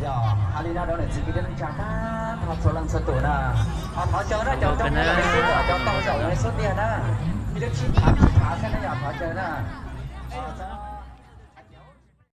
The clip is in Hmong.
Yog hais li no rau niam txiv kwv tij neej tsa tag nrho txhua leej txhua tus na, ho thov caw na cov coob xwb, cov tau zaum xub ntiag na, ib lub tsib phav tsib phav xwb na, yog thov caw na.